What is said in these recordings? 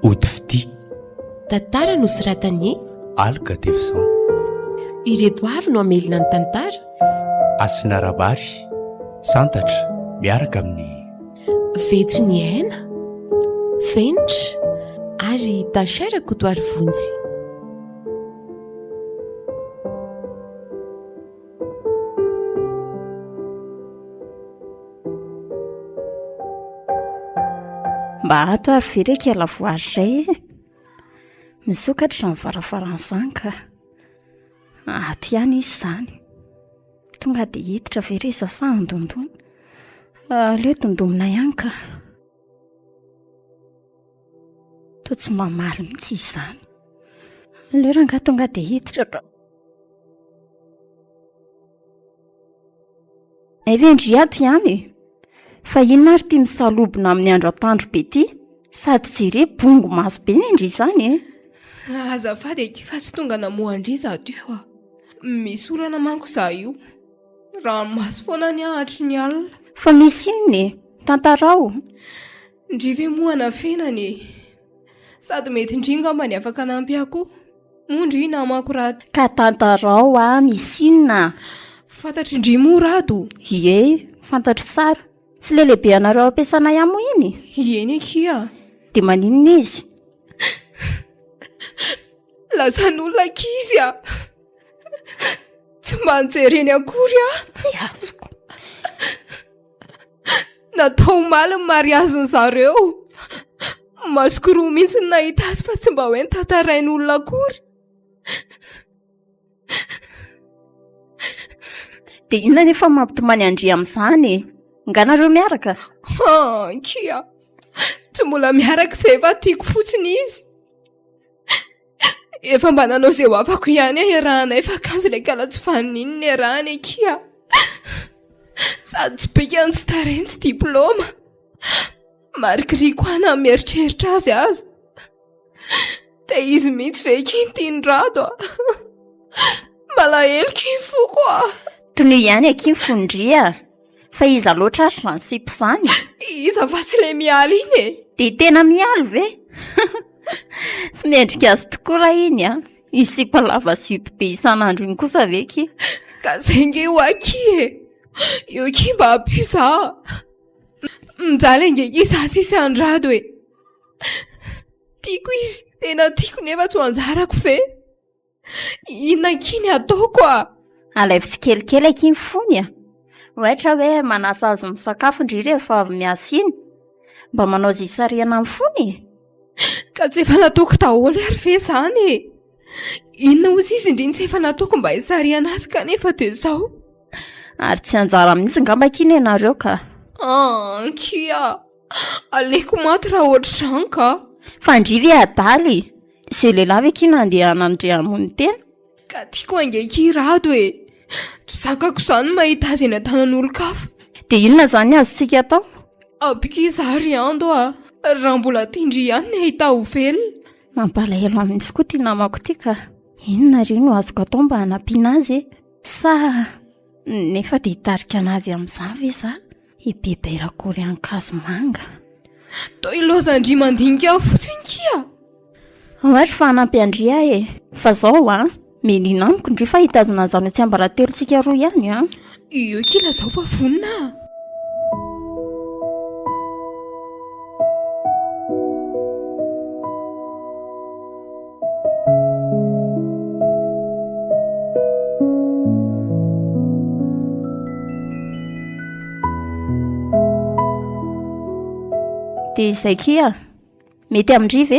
Ody fitia. Tantara nosoratan'i Aloka Devson. Ireto avy no hamelona ny tantara. Hasina Rabary, Santatra, miaraka amin'ny. Vetso ny aina, Fenitra ary Tasha Rakotoarivonjy. Mba ato ary ve re kela voary izay e? Misokatra izany varavarana izany ka. Ato ihany izy izany. Tonga dia hiditra ve re izaho sa handondona? Aleo dondomina ihany ka. Toa tsy mamaly mihitsy izy izany. Aleo rangahy tonga dia hiditra ka. Hay ve ndry ato ihany e? Fa inona ary ity misalobona amin'ny andro atoandro be ity? Sady jereo bongo maso be ne ndry izany e! Azafady akia fa tsy tonga namoha an-dry izaho teo a! Misy olana manko izaho io. Ranomaso foana ny ahy hatry ny alina. Fa misy inona e? Tantarao. Ndry ve moa anafenana e? Sady mety ndry ngamba ny afaka hanampy ahy koa. Moa ndry namako Rado. Ka tantarao ah, misy inona? Fantatry ndry moa Rado? Ie, fantatro tsara. Tsy le lehibe anareo ampiasana ihany moa iny? Eny akia. Dia maninona izy? Lasan'olona ankizy ah. Tsy mba nijereny akory aho. Tsy azoko. Natao omaly ny mariazin'ny zareo. Masoko roa mihitsy ny nahita azy fa tsy mba hoe notantarain'olona akory. Dia inona nefa mampitomany an-dry amin'izany e? Nga nareo miaraka? Ankia, tsy mbola miaraka izay fa tiako fotsiny izy. Efa mba nanao izay ho afako ihany aho iarahanay fa kanjo ilay kala tsy vanona iny niarahana akia. Sady tsy bikany tsy tarehiny tsy diplaoma. Marikiriko ahy na mieritreritra azy aza. Dia izy mihitsy ve akia no tian'i Rado a? Malahelo akia ny foko a! Tonio ihany akia ny fon-dry a! Fa iza loatra ary izany sipa izany? Iza fa tsy ilay Mialy iny e! Dia tena Mialy ve? Tsy mendrika azy tokoa raha iny an! Iny sipa lava zipo be isan'andro iny kosa ve akia? Ka izay ange ho akia e! Eo akia mba ampio za! Mijaly ange akia za tsisy an'i Rado e! Tiako izy, tena tiako nefa tsy ho anjarako ve? Inona akia ny ataoko a? Alaivo tsikelikely akia ny fony a! Ohatra hoe manasa azy misakafo ndry rehefa avy miasa iny. Mba manao izay hisarihana ny fony e! Ka tsy efa nataoko daholo ary ve izany e? Inona hozy izy indry no tsy efa nataoko mba hisarihana azy kanefa dia izao? Ary tsy anjara mihitsy angamba akia ny anareo ka! Ankia! Aleoko maty raha ohatr'izany ka! Fa ndry ve adala e? Izay lehilahy ve akia nandehanan'i ndry hamono tena? Ka tiako ange akia Rado e! Tsy zakako izany ny mahita azy eny an-tanan'olon-kafa. Dia inona izany ny azontsika atao? Ampy izaho ry Ando a! Raha mbola tian-dry ihany ny hahita ho velona. Mampalahelo ahy mihitsy koa ity namako ity ka! Inona re no azoko atao mba hanampiana azy e? Sa nefa dia hitarika an'azy amin'izany ve izaho? I Bebe Rakory Ankazomanga. Toa ilaozan-dry mandinika aho fotsiny kia. Ao ary fa hanampy an-dry aho e. Fa zao an, menina amiko ndry fa hitazona an'izany ho tsiambaratelontsika roa ihany an. Io kia lazao fa vonona aho. Dia izay kia, mety amin-dry ve?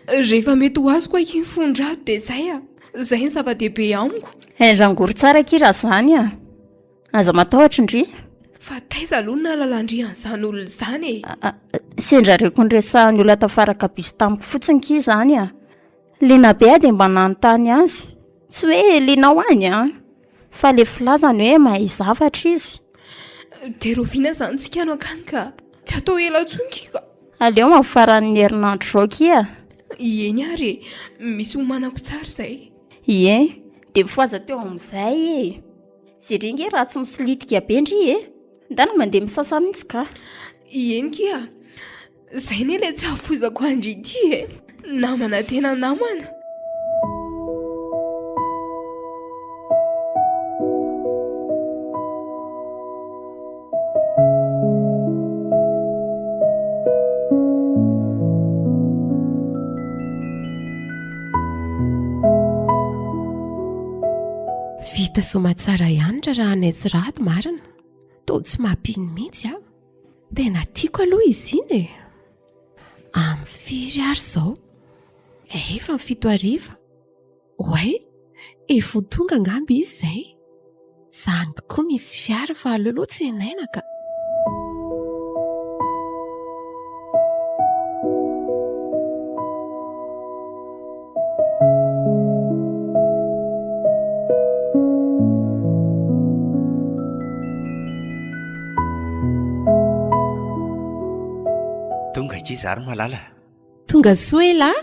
Rehefa mety ho azoko akia ny fon-dRado dia izay a! Izay ny zava-dehibe amiko. Hain-drangory tsara akia raha izany a! Aza matahotra ndry. Fa taiza aloha no nahalalan-dry an'izany olona izany e? Sendra reko niresahan'ny olona tafaraka bus tamiko fotsiny kia izany a! Liana be aho dia mba nanontany azy. Tsy hoe liana ho any an! Fa le filazany hoe mahay zavatra izy. Dia rahoviana izany tsika no hankany ka? Tsy atao ela intsony kia ka! Aleo amin'ny faran'ny herinandro izao kia. Eny ary e, misy homanako tsara izay. Ie, dia mifohaza teo amin'izay e. Jereo nge raha tsy misolitika be ndry e. Ndana mandeha misasa mihitsy ka. Eny kia, Zay ne le tsy hafoizako an-dry ity e! Namana tena namana. Vita soamatsara ihany raharahanay tsy rado marina. Toa tsy mampino mihitsy aho. Tena tiako aloha izy iny e! Amin'ny firy ary izao? Efa ny 7 hariva. Oay, efa ho tonga angamba izy izay. Izany tokoa misy fiara fa aleo aloha tsenaina ka. Tonga akia za ry malala. Tonga soa elah.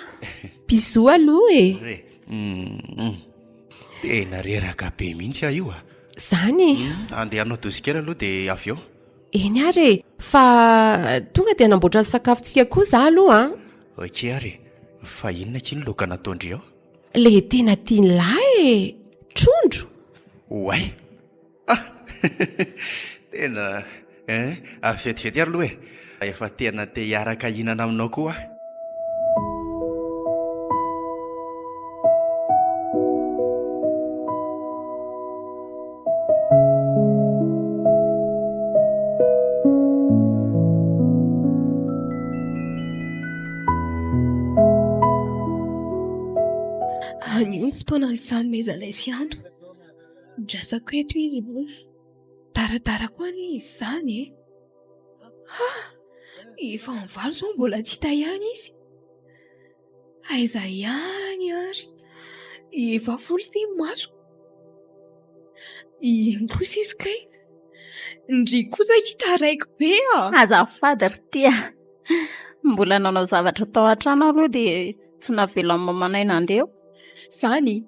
Bisous aloha e. Re. Mm. Tena reraka be mihitsy aho io a. Zany e. Mm, andeha hanao douche kely aloha dia avy eo. Eny ary e, fa tonga dia hanamboatra ny sakafontsika koa za aloha an. Ok ary e, fa inona akia ny laoka nataon-dry ao? Le tena tian'lah e, trondro. Oay! Ah! Tena hein, vetivety ary aloha e, efa tena te hiaraka hihinana aminao koa aho. Anio ny fotoana nifanomezanay sy Ando. Ndrasako eto izy hono. Taratara koa anie izy izany e. Ha! Efa amin'ny valo izao mbola tsy hita ihany izy. Aiza ihany ary? Efa folo ity ny masoko. Iny kosa izy kay. Ndry kosa akia taraiky be a! Azafady ry ty a! Mbola nanao zavatra tao an-trano aho aloha dia tsy navelan'i mamanay nandeha. Zany?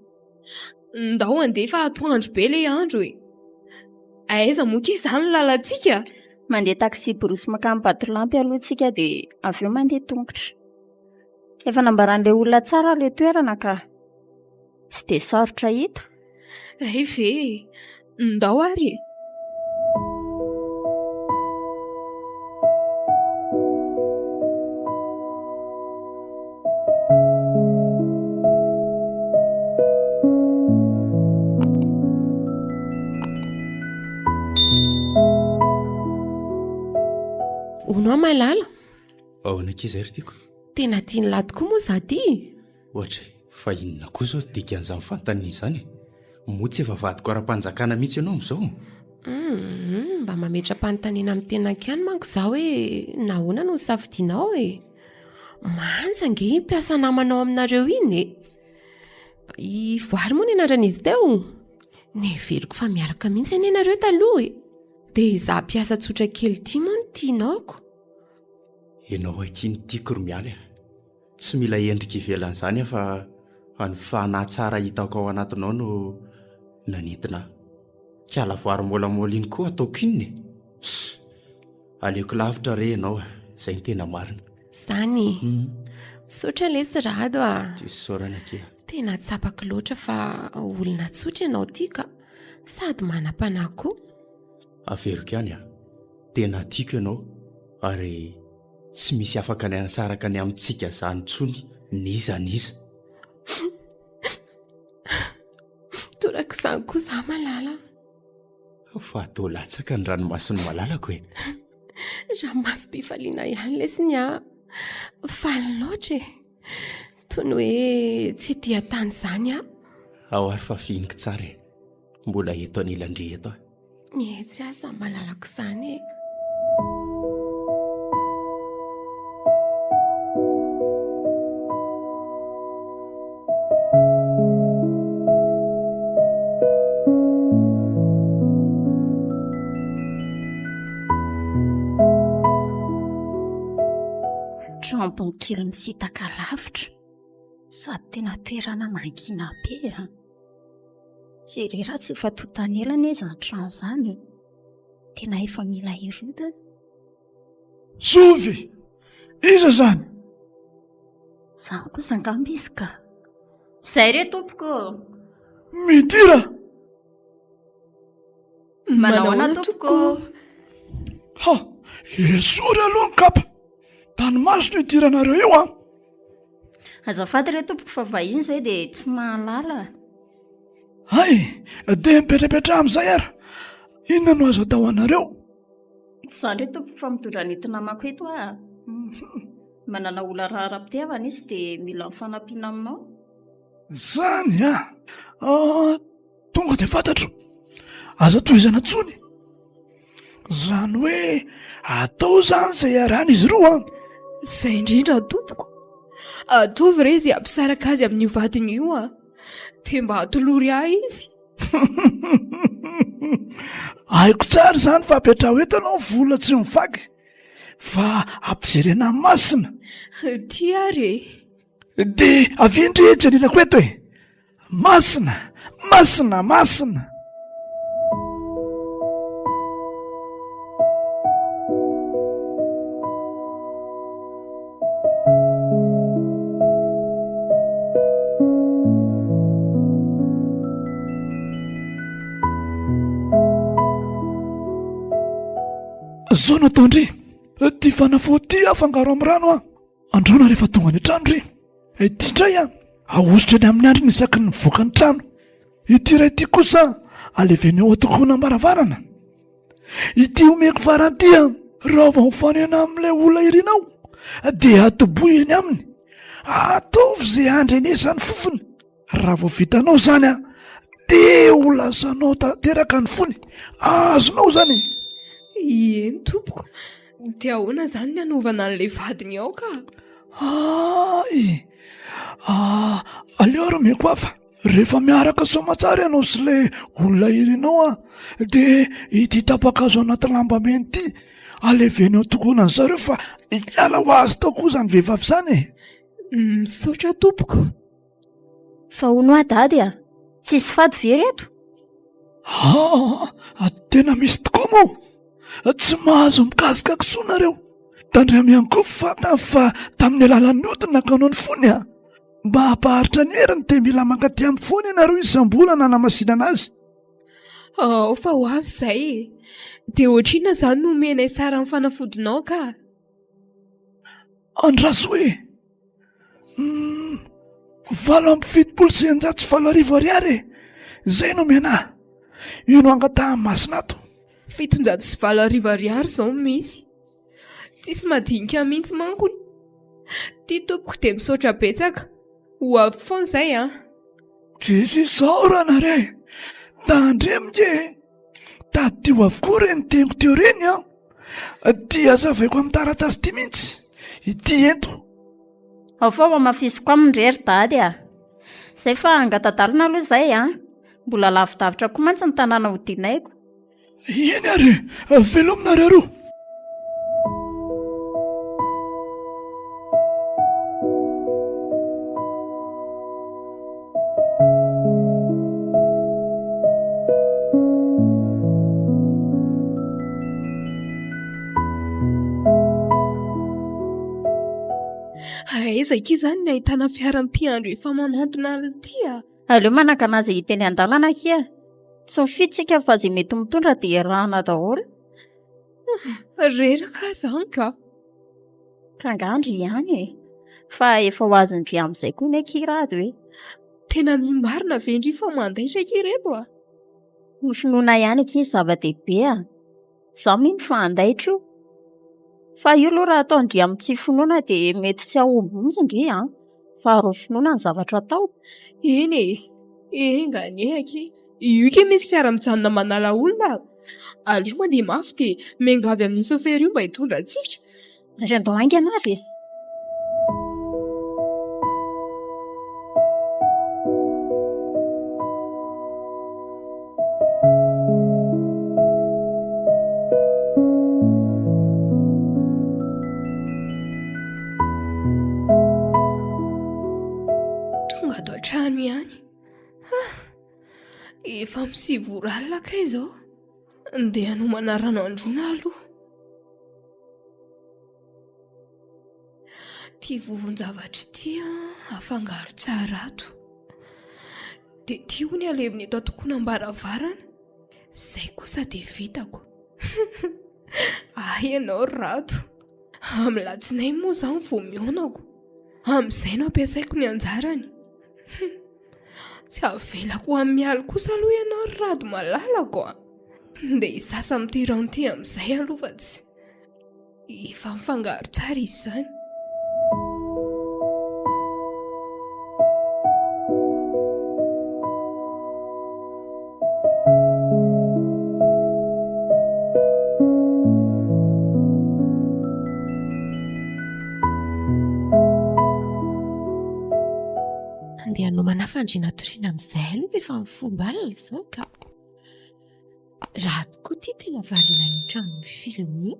Ndao handeha fa atoandro be ilay andro e! Aiza moa kay izany ny lalantsika? Mandeha taxi-brousse mankany Batolampy aloha tsika dia avy eo mandeha tongotra. Efa nambaran'ilay olona tsara ilay toerana ka. Tsy dia sarotra hita. Hay ve e! Ndao ary e! Hono aho malala. Ahoana akia izay ry tiako? Tena tian'i lahy tokoa moa izaho ity e! Ohatra e, fa inona koa izao dikan'izany fanontaniana izany e? Moa tsy efa vadiko ara-panjakana mihitsy ianao amin'izao? Humm, mba mametra-panontaniana amin'ny tenako ihany manko izaho hoe nahoana no nosafidianao e? Manja ange iny mpiasa namanao aminareo iny e! I Voary moa ny anaran'izy teo? Neveriko fa miaraka mihitsy anie nareo taloha e! Dia izaho mpiasa tsotra kely ity moa no tianao ko! Ianao akia no tiako ry Mialy a! Tsy mila endrika ivelan'izany aho fa ny fanahy tsara hitako ao anatinao no nanintona ahy. Kiala voary môlamôla iny koa ataoko inona e? Ss! Aleoko lavitra re ianao a! Izay no tena marina. Zany e! Misaotra lesy Rado a! Tsisy isaorana akia. Tena tsapako loatra fa olona tsotra ianao ity ka! Sady manam-panahy koa. Averiko ihany a! Tena tiako ianao ary tsy misy afaka ny hanasaraka ny amintsika izany intsony n'iza n'iza. Torak'izany koa za malala. Fa toa latsaka ny ranomason'ny malalako e. Ranomasom-pifaliana ihany lesy ny ahy. Faly loatra e. Toy ny hoe tsy ety an-tany izany aho. Ao ary fa fihiniko tsara e. Mbola eto anilan-dry eto aho. Mihetsy aza malalako izany e. Trambon kely misintaka lavitra. Sady tena toerana mangina be a! Jereo raha tsy efa tontan'ny ela anie izany trano izany e! Tena efa mila hirodana. Zovy! Iza izany? Izaho kosa angamba izy ka. Izay re tompoko ô! Midira! Manao ahoana tompoko ô? Ha! Esory aloha ny kapa! Tany masina io idiranareo io an! Azafady re tompoko fa vahiny izay dia tsy mahalala. Hay! Dia mipetrapetraha amin'izay ary! Inona no azo atao anareo? Tsy izany re tompoko fa mitondra an'ito namako ito aho. Manana olana ara-pitiavana izy dia mila ny fanampiana aminao. Izany an! Ah, tonga dia fantatro. Aza tohizana intsony. Izany hoe atao izany izay iarahan'izy roa an! Izay indrindra tompoko. Ataovy re izay hampisaraka azy amin'io vadiny io an! Dia mba atolory ahy izy. Haiko tsara izany fa apetraho eto ianao ny vola tsy mivaky fa ampijerena masina. Ty ary e. Dia avia ndry jerenako eto e. Masina, masina, masina. Zao no ataon-dry, ity fanafody ity afangaro amin'ny rano an, androana rehefa tonga any an-trano ry. Ity indray an, ahosotra eny amin'ny andriny isaky ny mivoaka ny trano. Ity iray ity kosa aleveno eo an-tokonam-baravarana. Ity omeko farany ity an, raha vao mifanena amin'ilay olona irinao dia atobohy eny aminy. Ataovy izay handrenesany fofony. Raha vao vitanao izany an, dia ho lasanao tanteraka ny fony. Azonao izany e. Eny tompoko. Dia ahoana izany ny hanaovana an'ilay vadiny ao ka? Hay! Ah, aleo ary omeko hafa. Rehefa miaraka soamatsara ianao sy ilay olona irinao an, dia ity tapa-kazo anaty lamba mena ity, aleveno eo an-tokonan'ny zareo fa hiala ho azy tao koa izany vehivavy izany e. Misaotra tompoko. Fa hono hoa dady a! Tsisy fady ve reto? Aa, tena misy tokoa moa! Tsy mahazo mikasika kisoa nareo. Tandremo ihany koa fantany fa tamin'ny alalan'ny ody nakanao ny fony a! Mba hampaharitra ny heriny dia mila mankaty aminy foana ianareo isam-bolana hanamasinana azy. Ao fa ho avy izay e! Dia ohatrinona izany no omenay saran'ny fanafodinao ka? Andraso e! 678 ariary e! Izay no omena ahy. Io no angatahan'i Masina ato. 807 ariary izao no misy. Tsisy madinika mihitsy manko. Ty tompoko dia misaotra betsaka. Ho avy foana izay an. Tsisy isaorana re. Tandremo nge e. Tadidio avokoa ireny teniko teo ireny an. Ty azavaiko amin'ny taratasy ity mihitsy. Ity ento. Ao fa ho hamafisiko aminy re ry dady a. Izay fa hangata-dalana aloha izay an. Mbola lavidavitra koa mantsy ny tanàna hodianaiko. Eny ary e, veloma nareo roa. Aiza akia izany ny ahitana fiara amin'ity andro efa manantona alina ity a? Aleo manakana azy hita eny an-dalana akia. Tsy mifidy tsika fa izay mety mitondra dia iarahana daholo. Reraka aho izany ka. Ka angaha ndry ihany e. Fa efa ho azon-dry amin'izay koa ny akia rado e. Tena mimarina ve ndry fa mandaitra akia ireto a? Ny finoana ihany akia zava-dehibe a. Izaho mino fa handaitra io. Fa io aloha raha ataon-dry amin'ny tsy finoana dia mety tsy hahomby mihitsy ndry an. Fa raha finoana ny zavatra atao. Eny e! Enga anie akia. Io kay misy fiara mijanona manala olona a! Aleo mandeha mafy dia miangavy amin'io sôfera io mba hitondra antsika. Ary andao haingana ary e! tonga ato an-trano ihany. Ah, efa amin'ny sivy ora alina kay izao. Ndeha hanomana rano handroana aloha. Ity vovon-javatra ity afangaro tsara ato. Dia ity hono alevina eto an-tokonam-baravarana. Izay kosa dia vitako. Ahy ianao ry Rado. Amin'ny latsinainy moa izany vao mihaonako. Amin'izay no ampiasaiko ny anjarany. Tsy avelako ho an'i Mialy kosa aloha ianao ry Rado malalako a. Ndeha hisasa amin'ity rano ity amin'izay aloha fa tsy efa mifangaro tsara izy izany. Andeha hanomana fandriana hatoriana amin'izay aloha fa efa mifoha alina izao ka. Raha tokoa ity tena variana loatra amin'ny film io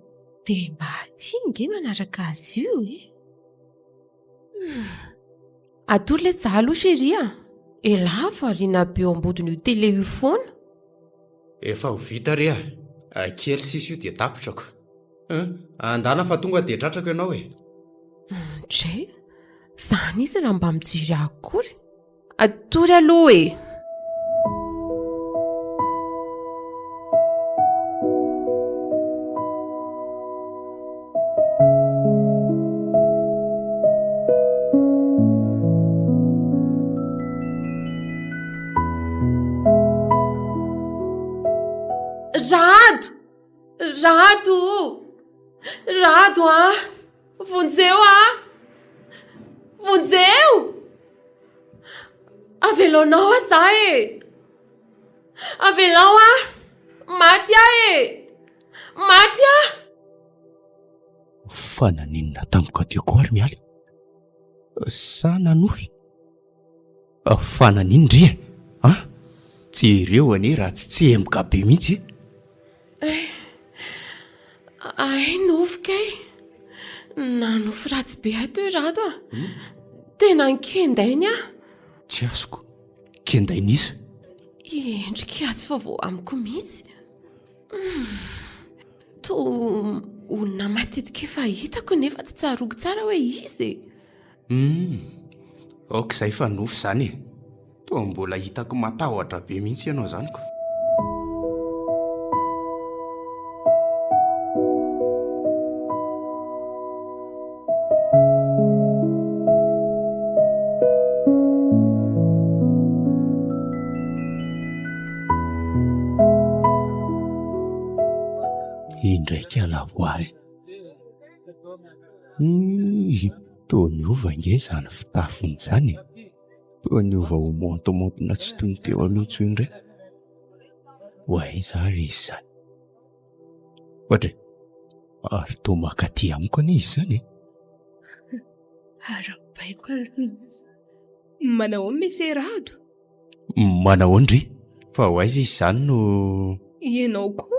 dia mba tiany nge manaraka azy io e. Hmm. Atory le za aloha chérie a. Elah variana be eo ambodin'io télé io foana. Efa ho vita re a. Kely sisa io dia tapitrako. Andana fa tonga dia tratrako ianao e. Dray, zany izy raha mba mijery ahy akory. Atory aloha e. Rado! Rado o! Rado a! Vonjeo a! Vonjeo! Avelaonao aho za e! Avelao aho! Maty aho e! Maty aho! Fa naninona tampoka teo koa ary Mialy? Sa nanofy? Fa naninona ry e? An? Jereo anie raha tsy tsemboka be mihitsy e! Eh, hay nofy kay! Nanofy ratsy be ahy teo i Rado a! Tena nikendainy aho! Tsy azoko, kendain'iza? I Endrika tsy vaovao amiko mihitsy. Toa olona matetika efa hitako nefa tsy tsaroako tsara hoe iza e! Humm, aoka izay fa nofy izany e! Toa mbola hitako matahotra be mihitsy ianao izany ko! Indraika lavoary. Humm, toa niova ange izany fitafiny izany e! Toa niova ho maontimaontina tsy toy ny teo aloha intsony indray. Ho aiza ary izy izany? Ohatra e, ary toa mankaty amiko anie izy izany e! Arahabaiko aloha izy. Manahoana Monsieur Rado? Manahoana ry? Fa ho aiza izy izany no. Ianao koa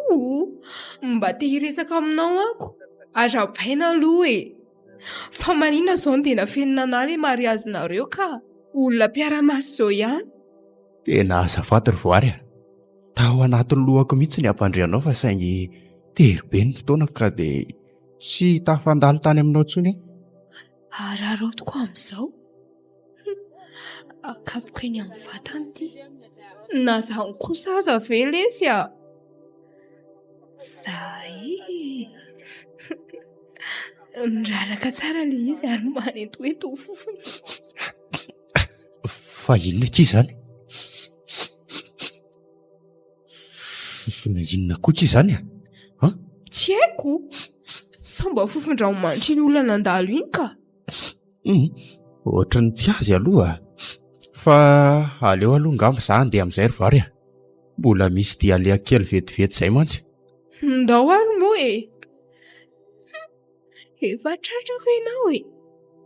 mba te hiresaka aminao ako. Arahabaina aloha e! Fa maninona izao no dia nafenina anah ilay mariazinareo ka? Olona mpiara-maso izao ihany. Tena azafady ry Voary a! Tao anatin'ny lohako mihitsy ny hampandre anao fa saingy tery be ny fotoana ka dia tsy tafandalo tany aminao intsony aho. Araraotiko amin'izao. Akapoka eny amin'ny vatany ity. Na izany kosa aza ve lesy a! Zay e! Miraraka tsara ilay izy ary manentoento ny fofony. Fa inona akia izany? Fofona inona koa akia izany a? An? Tsy haiko! Sao mba fofon-dranomanitra iny olona nandalo iny ka! Hum, ohatry ny tsy azy aloha. Fa aleo aloha ngamba za handeha amin'izay ry vary a. Mbola misy dia aleha kely vetivety izay mantsy. Ndao ary moa e! Efa tratrako ianao e!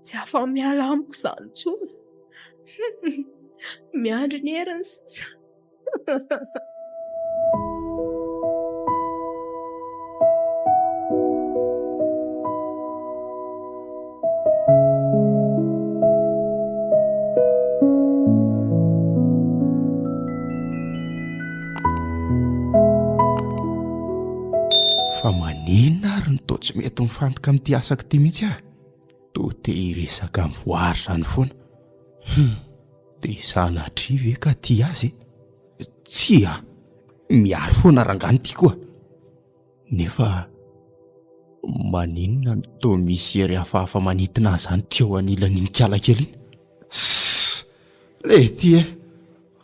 Tsy afa-miala amiko izany intsony. Miandry ny heriny sisa. Fa maninona ary no toa tsy mety mifantoka amin'ity asako ity mihitsy aho? Toa te hiresaka amin'ny voary izany foana. Hum, dia sanatria ve ka tia azy e? Tsia, miaro foana rangahy ny tiako a! Nefa maninona no toa misy hery hafahafa manintona ahy izany teo anilan'iny kala kely iny? Sss! Lety e!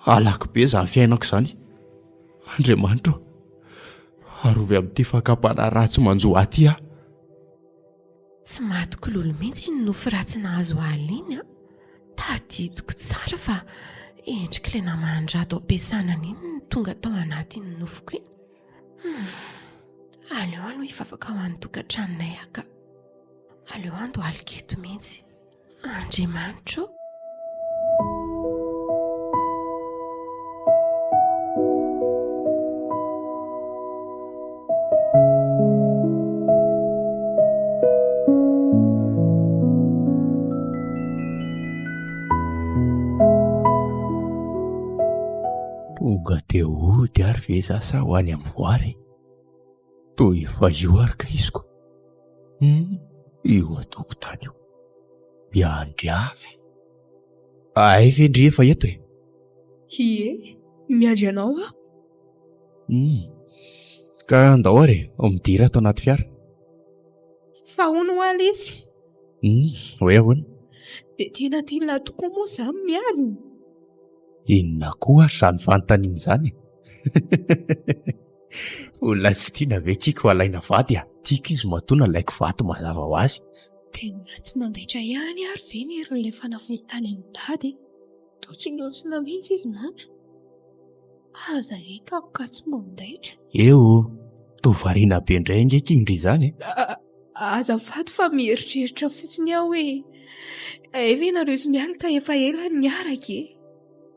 Halako be izany fiainako izany. Andriamanitra ô! Arovy amin'ity fakam-panahy ratsy manjo ahy ity aho. Tsy matiko lolo mihitsy iny nofy ratsy nahazo ahy iny an! Tadidiko tsara fa endrik'ilay naman'i Rado am-piasana iny no tonga tao anatin'ny nofiko iny. Hum, aleo aloha hivavaka ho an'ny tokantranonay aho ka. Aleo handohalika eto mihitsy. Andriamanitra ô! Tonga dia hody ary ve za sa ho any amin'ny voary e? Toa efa io ary ka izy ko. Hum, io an-tokotany io. Miandry ahy ve? Hay ve ndry efa eto e? Ie, miandry anao aho. Hum, ka andao ary e, midira ato anaty fiara. Fa hono hoa lesy? Hum, hoe ahoana? Dia tena tian'lah tokoa moa izany Mialy? Inona koa ary izany fanontaniana izany e? Olona tsy tiana ve kiko alaina vady a? Tiako izy matoa nalaiko vady mazava ho azy. Tena tsy mandaitra ihany ary ve ny herin'ilay fanafody tany amin'i Dada e? Toa tsy nihontsina mihitsy izy mama. Aza hitako ka tsy mandaitra. Eo, toa variana be indray ange ki ndry izany e. Azafady fa mieritreritra fotsiny aho hoe hay ve nareo sy Mialy ka efa ela no niaraka e?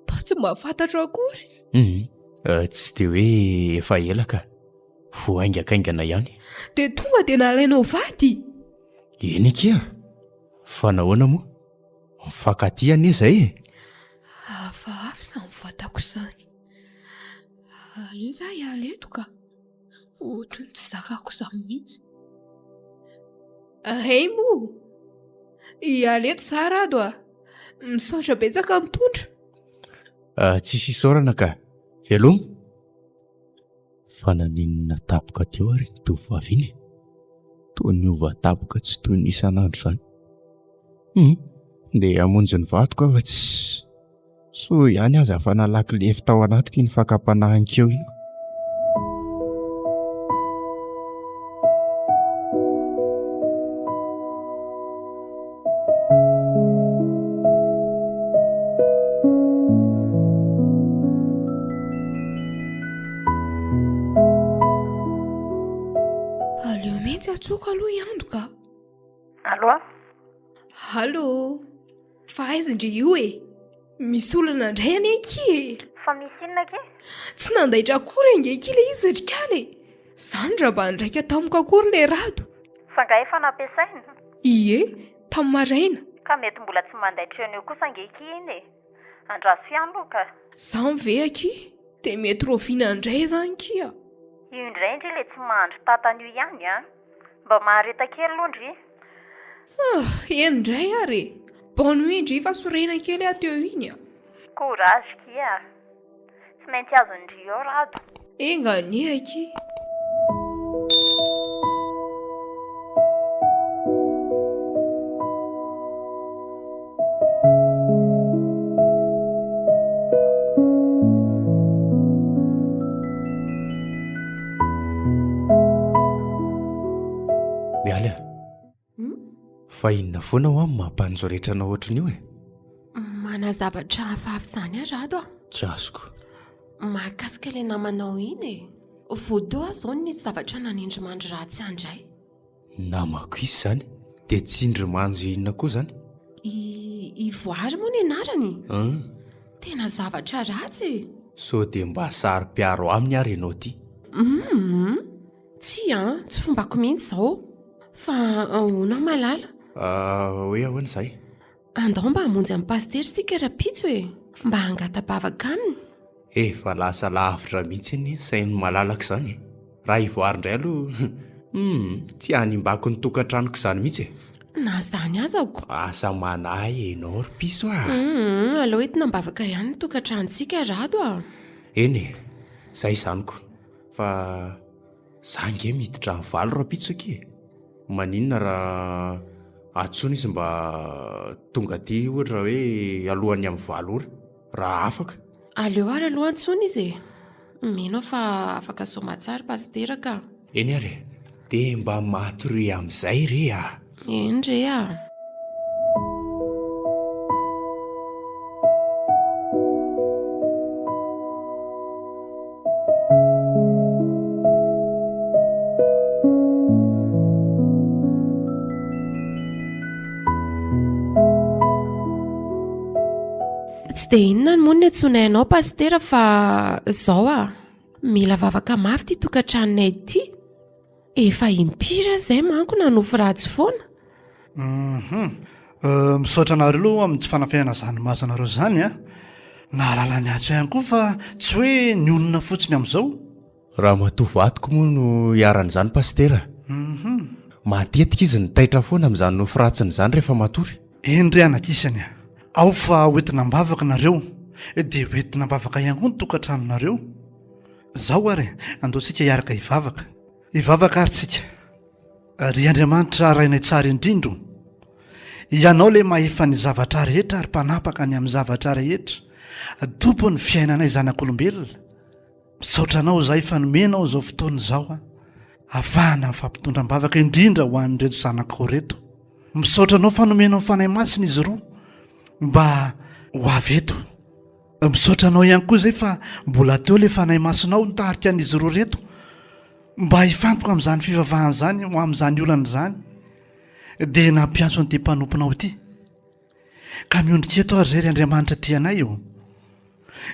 Toa tsy mba fantatro akory. Hum, tsy dia hoe efa ela ka. Vao haingakaingana ihany. Dia tonga dia nalainao vady? Eny akia, fa nahoana moa? Mifankatia anie izay e! Hafahafa izany vatako izany. Aleo za hiala eto ka. Ohatran'ny tsy zakako izany mihitsy. Hay moa! Hiala eto za Rado a! Misaotra betsaka nitondra. Ah, tsisy isaorana ka. Veloma. Fa naninona tampoka teo ary iny tovovavy iny e? Toa niova tampoka tsy toy ny isan'andro izany. Hum, ndeha hamonjy ny vadiko aho fa tsy. Soa ihany aza fa nalaky lefy tao anatiko iny fakam-panahy ankeo iny. Aleo mihitsy antsoiko aloha i Ando ka. Allo? Allo? Fa aiza ndry io e? Misy olana indray anie akia e! Fa misy inona akia? Tsy nandaitra akory ange akia ilay izy ry kala e! Zany raha mba niraika tamiko akory ilay rado. Fa nga efa nampiasaina? Ie, tamin'ny maraina. Ka mety mbola tsy mandaitra eo no eo kosa ange akia iny e! Andraso ihany aloha ka. Zany ve akia? Dia mety rahoviana indray izany kia? Io indray ndry ilay tsy mahandry tatana io ihany an! Mba mahareta kely aloha ndry. Ah, eny indray ary e! Bonne nuit ndry fa sorena kely aho teo iny a! Courage kia a! Tsy maintsy azon-dry ao Rado. Enga anie akia! Mialy a! Hmm? Fa inona foana hoa no mampanjoretra anao ohatran'io e? Manana zavatra hafahafa izany aho Rado a. Tsy azoko. Mahakasika ilay namanao iny e. Vao teo aho izao no nisy zavatra nanindry mandry ratsy ahy indray. Namako izy izany? Dia tsindry manjo inona koa izany? I i Voary moa ny anarany? Hum. Tena zavatra ratsy e. Sao dia mba saro-piaro aminy ary ianao ity? Hum. Tsia an, tsy fombako mihitsy izao. Fa ahoana aho malala? Hoe ahoana izahay? Andao mba hamonjy an'i Pasitera isika rahampitso e! Mba hangata-bavaka aminy. Efa lasa lavitra mihitsy anie ny sain'ny malalaka izany e! Raha hivoary indray aloha. Humm, tsy hanimbako ny tokantranoko izany mihitsy e. Na izany aza ko. Asa manahy enao ry piso a. Humm, aleo entina am-bavaka ihany ny tokantranontsika Rado a. Eny e, zay izany ko. Fa za ange miditra amin'ny valo rahampitso akia e. Maninona raha antsoina izy mba tonga aty ohatra hoe alohan'ny amin'ny valo ora, raha afaka. Aleo ary aloha antsoina izy e! Mino aho fa afaka soamatsara Pasitera ka. Eny ary e! Dia mba matoria amin'izay re a! Eny re a! Tsy dia inona moa ny antsoinay anao Pasitera fa izao ah, mila vavaka mafy ity tokantranonay ity. Efa impiry aho izay manko nanofy ratsy foana. Hum. Misaotra anareo aloha amin'ny tsy fanafenana izany mahazo anareo izany a. Nahalala ny antso ihany koa fa tsy hoe ny olona fotsiny amin'izao. Ramatoa vadiko moa no iharan'izany Pasitera. Hum. Matetika izy no taitra foana amin'izany nofy ratsiny izany rehefa matory. Eny re anakisany a. Ao fa hoentina am-bavaka nareo, dia hoentina am-bavaka ihany koa ny tokantranonareo. Zao ary e, andao tsika hiaraka hivavaka. Hivavaka ary tsika. Ry Andriamanitra Rainay tsara indrindra o! Ianao ilay mahefa ny zavatra rehetra ary mpanapaka ny amin'ny zavatra rehetra, Tompon'ny fiainanay zanak'olombelona. Misaotra Anao izahay fa nomenao izao fotoana izao ahafahana mifampitondra am-bavaka indrindra ho an'ireto zanakao ireto. Misaotra Anao fa nomenao ny Fanahy Masina izy roa mba ho avy eto. Misaotra Anao ihany koa izay fa mbola teo ilay Fanahy Masinao nitarika an'izy roa ireto mba hifantoka amin'izany fivavahana izany, ho amin'izany olana izany. Dia nampiantso an'ity mpanomponao ity. Ka miondrika eto ary izay ry Andriamanitra tia anay ô.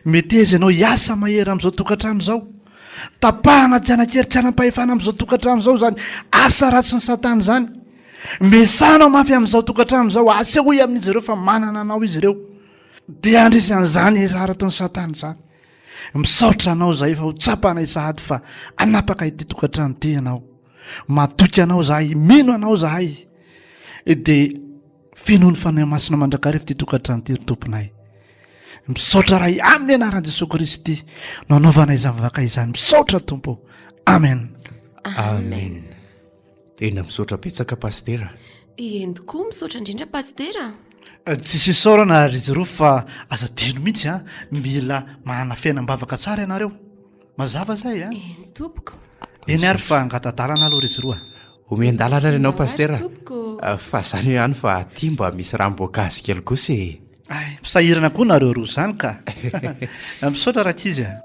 Meteza ianao hiasa mahery amin'izao tokantrano izao. Tapahana tsy hanan-kery tsy hanam-pahefana amin'izao tokantrano izao izany asa ratsin'i Satana izany. Mesanao mafy amin'izao tokantrano izao, asehoy amin'izy ireo fa manana anao izy ireo. Dia handresy an'izany haraton'i Satana izany. Misaotra anao izahay fa ho tsapanay sahady fa hanapaka ity tokantrano ity ianao. Matoky anao izahay, mino anao izahay. Dia feno ny Fanahy Masina mandrakariva ity tokantrano ity ry Tomponay. Misaotra Ray amin'ny anaran'i Jesoa Kristy no anaovana izany vavaka izany. Misaotra Tompo. Amen. Amen. Tena misaotra betsaka Pasitera. Eny tokoa, misaotra indrindra Pasitera. Tsisy isaorana ry Jirofo fa aza adino mihitsy a, mila manana fiainam-bavaka tsara ianareo. Mazava zay a. Eny tompoko. Eny ary fa angata-dalana aloha ry Jiroa. Omen-dalana ary ianao Pasitera. Tompoko. Fa zany ihany fa aty mba misy ranom-boankazo kely kosa e. Ay, misahirana koa nareo roa zany ka. Misaotra rankizy a.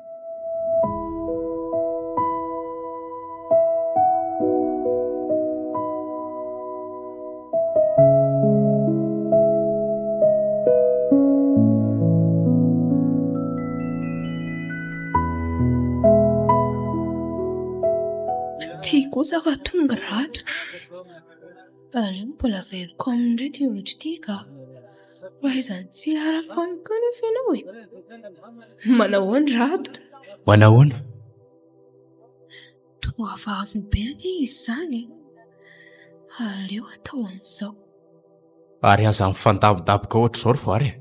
Ty kosa fa tonga Rado. Aleo mbola averiko aminy indray ity olona ity ka. Fahaizany tsy araka amiko anefa ianao e. Manahoana Rado? Manahoana? Toa hafahafa be anie izy izany e. Aleo atao amin'izao. Ary aza mifandabodaboka ohatr'izao ry voary e.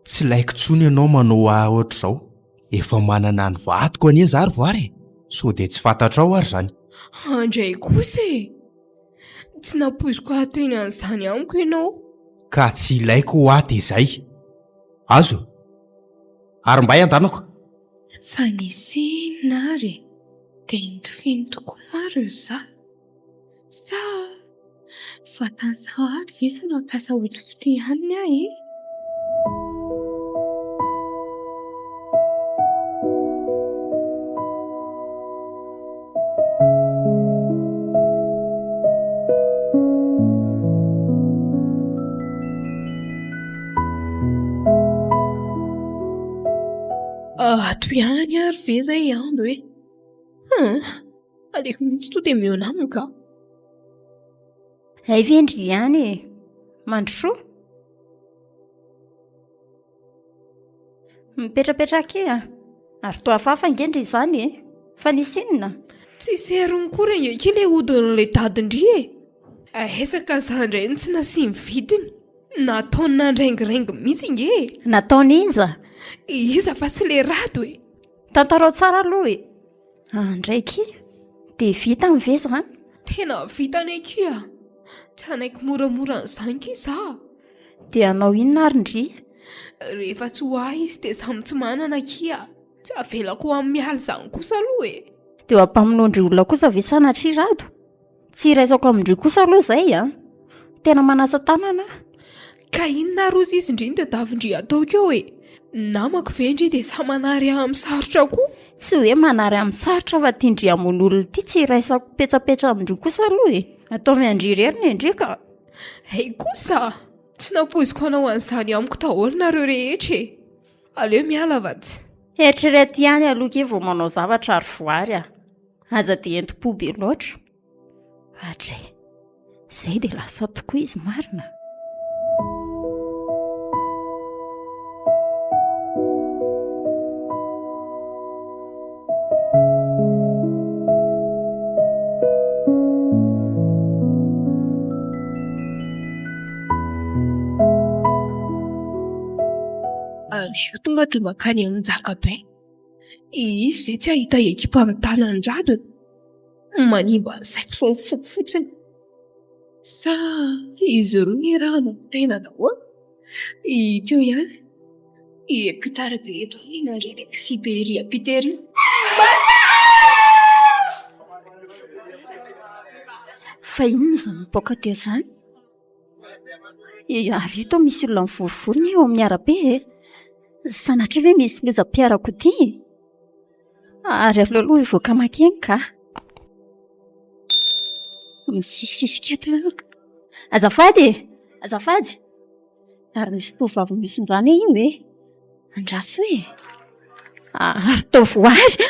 Tsy laiko intsony ianao manao ahy ohatr'izao. Efa manana ny vadiko anie za ry voary e. Sao dia tsy fantatrao ary izany. Andray kosa e. Tsy nampoiziko hahateny an'izany amiko ianao. Ka tsy ilaiko ho ahy dia izay. Azo? Ary mbay andanako. Fa nisy inona ary e? Dia nitofiny tokoa marina izaho. Sa vatany sahady ve fa nampiasa ody fitia ihany aho e? Ato ihany ary ve izay Ando e? Hum, aleoko mihitsy to dia mihaona aminy ka. Hay ve ndry ihany e! Mandrosoa. Mipetrapetraha akia a! Ary toa hafahafa ange ndry izany e! Fa nisy inona? Tsisy heriny koa re nge le hodin'ilay dadin-dry e! Aiza ka za indray no tsy nasiany vidiny. Nataony nandraingiraingy mihitsy nge e! Nataon'iza? Iza fa tsy le Rado e! Tantarao tsara aloha e! Andray akia! Dia vitany ve izany? Tena vitany akia! Tsy hanaiky moramora an'izany kia za! Dia hanao inona ary ndry? Rehefa tsy ho ahy izy dia samy tsy manana akia! Tsy avelako ho an'i Mialy izany kosa aloha e! Dia ho ampamonoan-dry olona kosa ve sanatria Rado? Tsy iraisako amin-dry kosa aloha izay an! Tena manasa tanana aho. Ka inona ary ozy izy ndry no tadiavin-dry ataoko eo e? Namako ve ndry dia samy manary ahy amin'ny sarotra koa? Tsy hoe manary amin'ny sarotra fa ity ndry hamono olona ity tsy iraisako petsapetsa amin-dry kosa aloha e! Ataovy an-dry irery ny an-dry ka! Hay kosa! Tsy nampoiziko hanao an'izany amiko daholo nareo rehetra e! Aleo miala va tsy. Eritrereto ihany aloha kay vao manao zavatra ry voary a! Aza dia entim-po be loatra. Hatrizay. Izay dia lasa tokoa izy marina. Aleoko tonga dia mankany amin'i Njakabe. Izy ve tsy hahita ekipa mitana an'i Rado e? Manimba ny saiko sy ny foko fotsiny. Sa izy roa niarahana tena daholo? Hita eo ihany. Hiampita arabe eto aho nandray taxi be ery hiampita ery. Fa inona izany mipoaka teo izany? Ary io toa misy olona mivorivory anie eo amin'ny arabe e! Sanatria ve misy lozam-piarakodia e? Ary aleo aloha hivoaka makeny ka! Misisisika eto ianao. Azafady e! Azafady! Ary misy tovovavy mihosin-drà anie io e! Andraso e! Ary toa voary!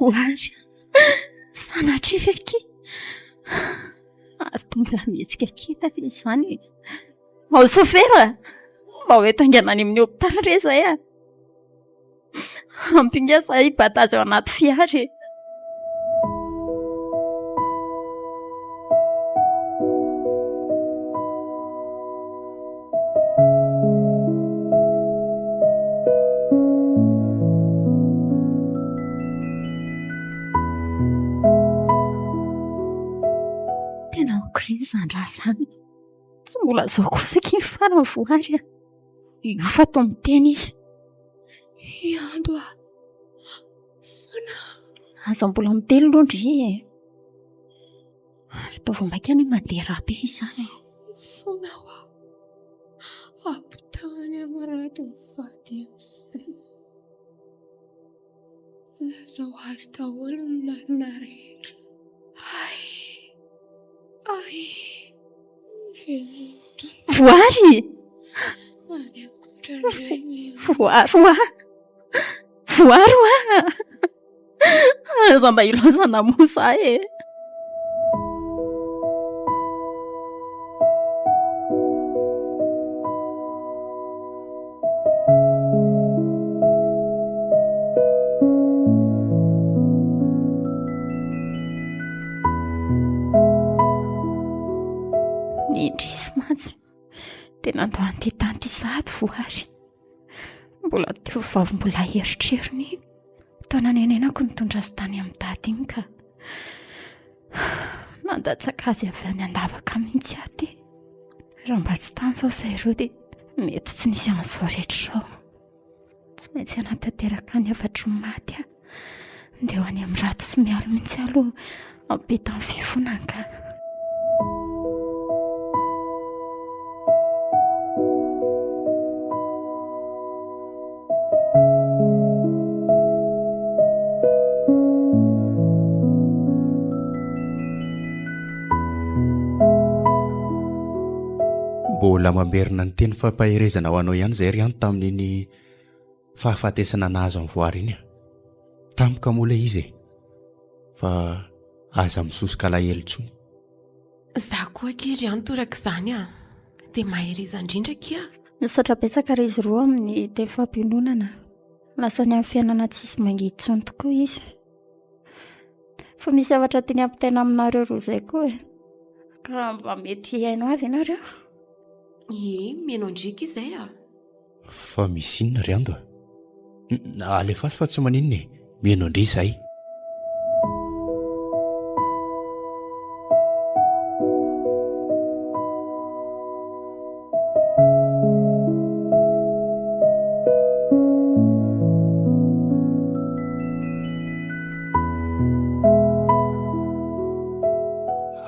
Voary! Sanatria ve akia? Ary tonga mihetsika kely ve izany e? Ao sofera! Mba ho eto haingana any amin'ny hopitaly re izay a! Ampy nga izahay hibata azy ao anaty fiara e! Tena mikorina izany raha izany. Tsy mbola izao kosa akia ny farany voary a. Io fa toa miteny izy. Hiando aho foana. Aza mbola miteny aloha ndry e. Ary toa vao mainka anie mandeha rà be izany e. Mifona aho. Ampitahany amin'ny rado mivady azy. Lazao azy daholo ny marina rehetra. Ay! Ay! Velona. Voary! Any ankoatra indray miha. Voary hoa! Voary hoa! Aza mba ilaozana moa za e! Indrisy mantsy dia nandao an'ity tany ity sahady voary. Mbola tovovavy mbola erotrerony iny. Toa nanenenako nitondra azy tany amin'ny dada iny ka. Nandatsaka azy avy any an-davaka mihitsy aho ty. Raha mba tsy tany izao izahay ireo dia mety tsy nisy an'izao rehetra izao. Tsy maintsy hanatanteraka ny hafatry ny maty aho. Ndeha ho any amin'ny ratsy sy mialo mihitsy aloha hampita ny fifonany ka. Mbola mamerina ny teny fampaherezana ho anao ihany izay ry Anto tamin'iny. fahafatesana nahazo an'i Voary iny a. Tampoka moa ilay izy e. Fa aza misosoka alahelo intsony. Za koa akia ry an torak'izany a. Dia mahereza indrindra akia. Misaotra betsaka ry izy roa amin'ny teny fampiononana. Lasa any amin'ny fiainana tsisy mangidy intsony tokoa izy. Fa misy zavatra tiany hampitaina aminareo roa izay koa e. Ka mba mety hihaino ahy ve nareo? Ie, mihaino an-driaka izay a. Fa misy inona ry Ando a? Alefaso fa tsy maninona e, mihaino an-dry izahay.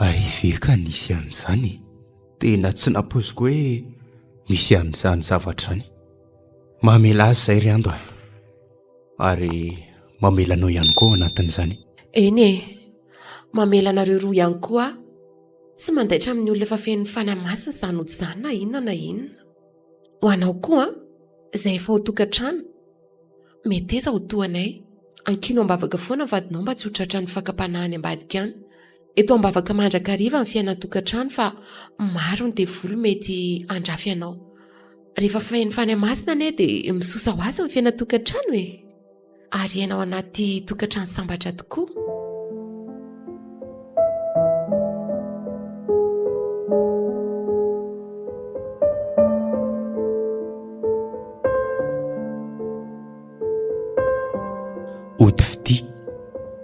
Hay ve ka nisy an'izany e? Tena tsy nampoiziko hoe misy an'izany zavatra izany. Mamela azy izay ry Ando a. Ary mamela anao ihany koa ao anatin'izany. Eny e, mamela anareo roa ihany koa aho. Tsy mandaitra amin'ny olona efa feno ny Fanahy Masina izany ody izany na inona na inona. Ho anao koa an, izay efa ao an-tokantrano, meteza ho toa anay. Ankino am-bavaka foana ny vadinao mba tsy ho tratran'ny fakam-panahy any ambadika any. Eto am-bavaka mandrakariva ny fiainan-tokantrano fa maro ny devoly mety handrafy anao. Rehefa feno Fanahy Masina anie dia misosa ho azy ny fiainan-tokantrano e! Ary hiaina ao anaty tokantrano sambatra tokoa. Ody fitia.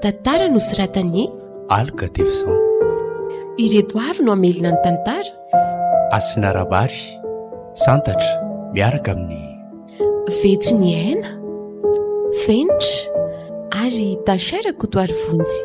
Tantara nosoratan'i. Aloka Devison. Ireto avy no hamelona ny tantara. Hasina Rabary, Santatra, miaraka amin'ny. Vetso ny aina, Fenitra ary Tasha Rakotoarivonjy.